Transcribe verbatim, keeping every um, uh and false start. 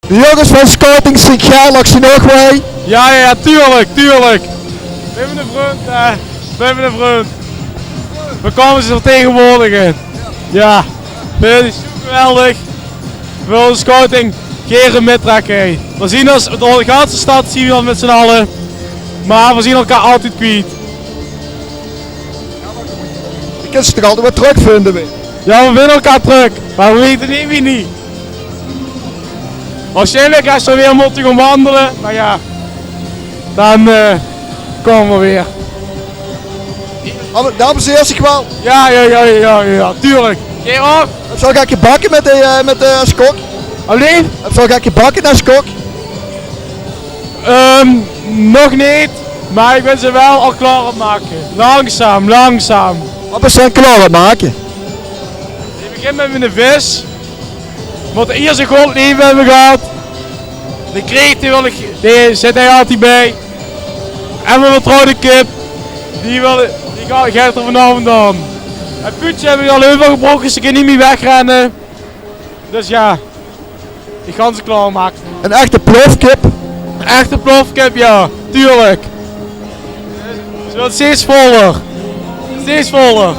De jónges van Scouting Sint Gerlach zien nog bij. Ja, ja, ja, tuurlijk, tuurlijk. V'r höbbe 'ne vrund, hè. V'r höbbe 'ne vrund. V'r kómme ze vertegenwoordigen. Ja. V'r zien geweldig. Veur de scouting gere mittrèkke, hè. V'r zien ós, de ganse stad zien v'r al mit zien alle. Mer v'r zien elkaar altied kwiet. Ze kinne zich toch altied weer trökvinde, hè? Ja, v'r vinde elkaar trök. Mer v'r weite neet wie. Waarsjienlik es v'r weer mótte gaon wandele. Mer ja, dan, eh, kómme v'r weer. Dames en heren, zich wel. Ja, ja, ja, ja, ja, tuurlijk. Geer ouch? Höbs se al get gebakke mit de, eh, mit de, es kok? Allee? Höbs se al get gebakke es kok? Ehm, nog neet, mer ich bin ze wel al klaor aan 't make. Langzaam, langzaam. Wat bis se dan klaor aan 't make? Ich begin mit mien vis. Mót de ierste good leve höbbe gehad. De kreet, die wil ich, die zit hie altied bij. En mien vertrouwde kip, die wil, die ga-, geit 'r vanaovend aan. 't Puutje höb ich al euvergebroke, ze kin neet mie wegrenne. Dus ja, ich gaon ze klaormake. 'n Echte plofkip? 'n Echte plofkip, ja, tuurlijk. Ze weurt steeds voller. Steeds voller.